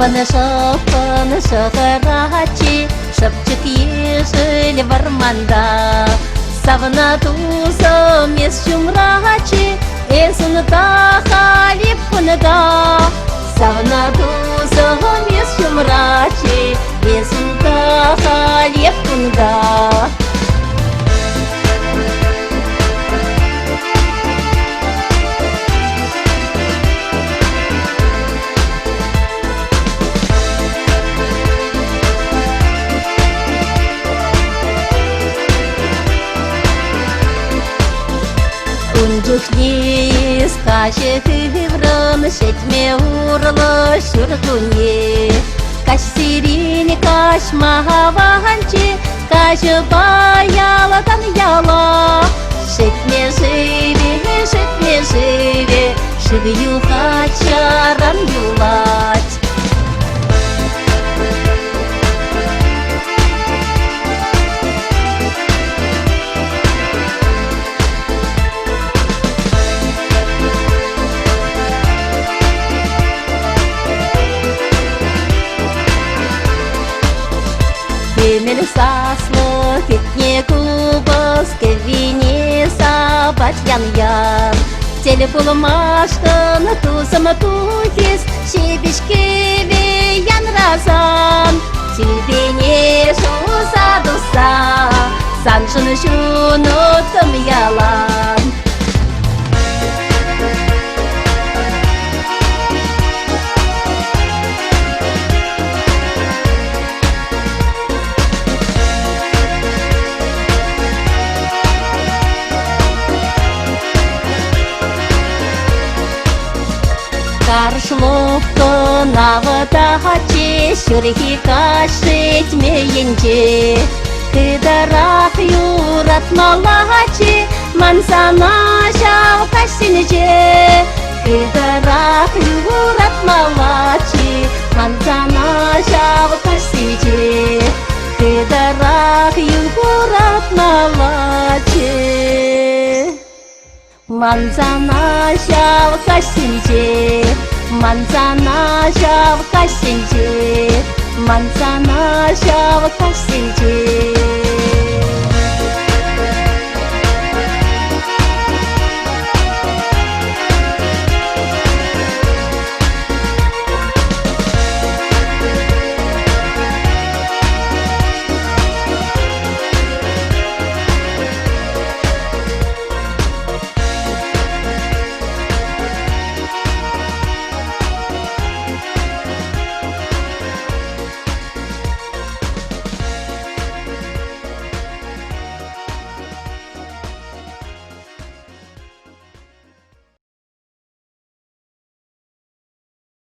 Шӑпӑн-шӑпӑн шӑхӑрачи, шӑпчӑк ешӗл вӑрманта. Савна тусӑм эс ҫумрачи, эс унта халь кунта. Савна тусӑм эс ҫумрачи, эс унта халь кунта. Ун чухне эс каҫӑ хыврӑн ҫӗтме урлӑ ҫуркунне. Каҫсерен каҫма аванччӗ, каҫӑпа ялтан яла. Шетме шывӗ, шетме шывӗ, шыв юхать, ҫаран юлать. Кӗмӗл саслӑ кӗтне купӑс кӗввине сапать ян-ян. Тӗл пулмашкӑн тусӑм тухӗс ҫепӗҫ кӗвӗ янрасан. Тӳпене шуса туса саншӑн ҫунӑттӑм ялан. Каршлӑхкӑна вӑтаччӗ ҫурхи каҫ шетмӗ енче. Хытӑрах юратмаллаччӗ ман сана ҫав каҫсенче. Хытӑрах юратмаллаччӗ ман сана ҫав каҫсенче. Хытӑрах юратмаллаччӗ. Ман сана ҫав каҫсенче, ман сана ҫав каҫсенче, ман сана ҫав каҫсенче.